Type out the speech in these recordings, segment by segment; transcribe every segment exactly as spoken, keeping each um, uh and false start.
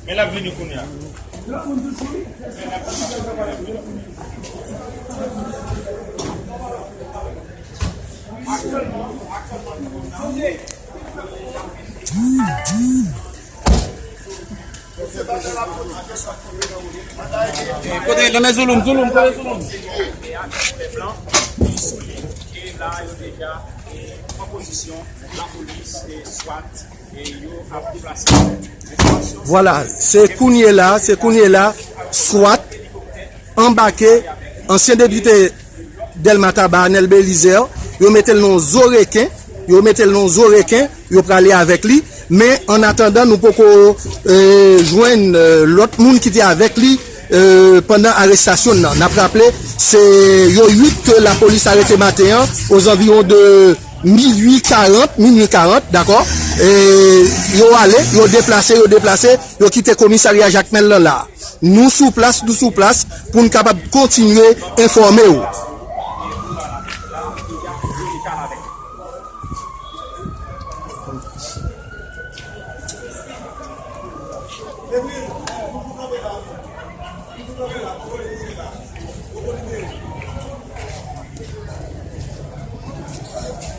Men l ap vini kounye a. Kote, nan men Zouloum, Zouloum, kote Zouloum? Teat Lèvblan, ki sou li, e la, yo deja, e, pran pozisyon, lapolis, e, swat, e, yo ap deplase. Vwala, se kounye la, se kounye la, swat anbake ansyen depite Dèlma Taba, Anèl Belizaire, yo mete l nan zo reken, yo mete l nan zo reken, yo prale avèk li. Men, an atandan, nou poko, e, jwenn, e, lòt moun ki te avèk li, e, pandan arestasyon l nan. N ap raple, se yo uit ke lapolis arete maten an, ozanviwon de minui karant, minui karant, dakò? E, yo ale, yo deplase, yo deplase, yo kite komisarya Jakmèl lan la. Nou sou plas, nou sou plas pou n kapab kontinye enfòme w.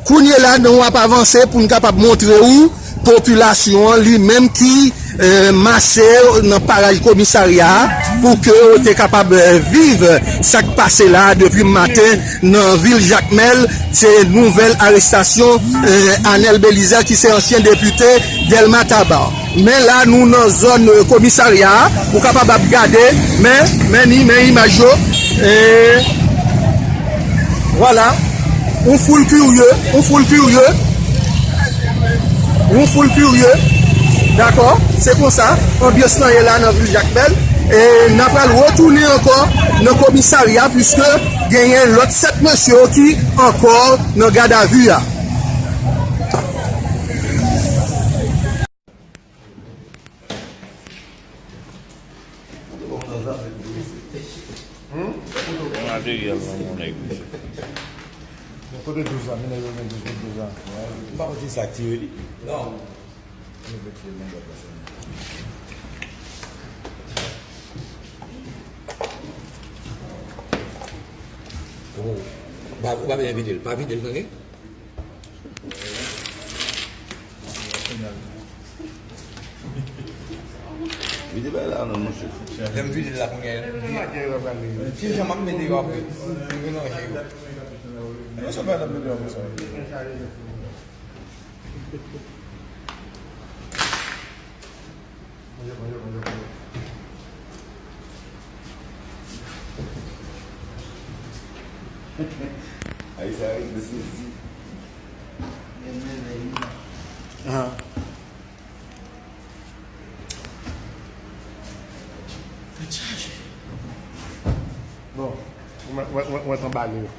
Kounye la, nou ap avanse pou n kapab montre w popilasyon an li menm ki, e, mase nan paraj komisarya a pou ke yo te kapab, e, viv sa k pase la a depi maten nan vil Jakmèl. Se nouvèl arestasyon, e, Anèl Belizaire ki se ansyen depite Dèlma Taba. Men la, nou nan zòn, e, komisarya a. Ou kapab ap gade, men, men ni, men imaj yo. E, vwala. Yon foul kirye, yon foul kirye. Yon foul kirye. Dakò? Se konsa, anbyans lan ye la nan vil Jakmèl. E n a pral retounen ankò nan komisarya, piske genyen lòt sèt mesye yo ki ankò nan gadavi a. Hmm? Materyèl nan mon nèg, mesye. Kote douz la? Men nèg yo gen douz, kote douz la? M pa konn ki sa k tire li. Non. Ou pa, ou pa bezwen vide l. Pa vide l, tande. Vide bay la non, monchè. Lè m vide l la kounye a, ti jan m ap mete yo apre. M melanje yo. E sa bay la mete yo apre sa. Ayi sa regle sezi. Aha. Tèt chaje. Bon, mwen, mwen, mwen, mwen anbale yo.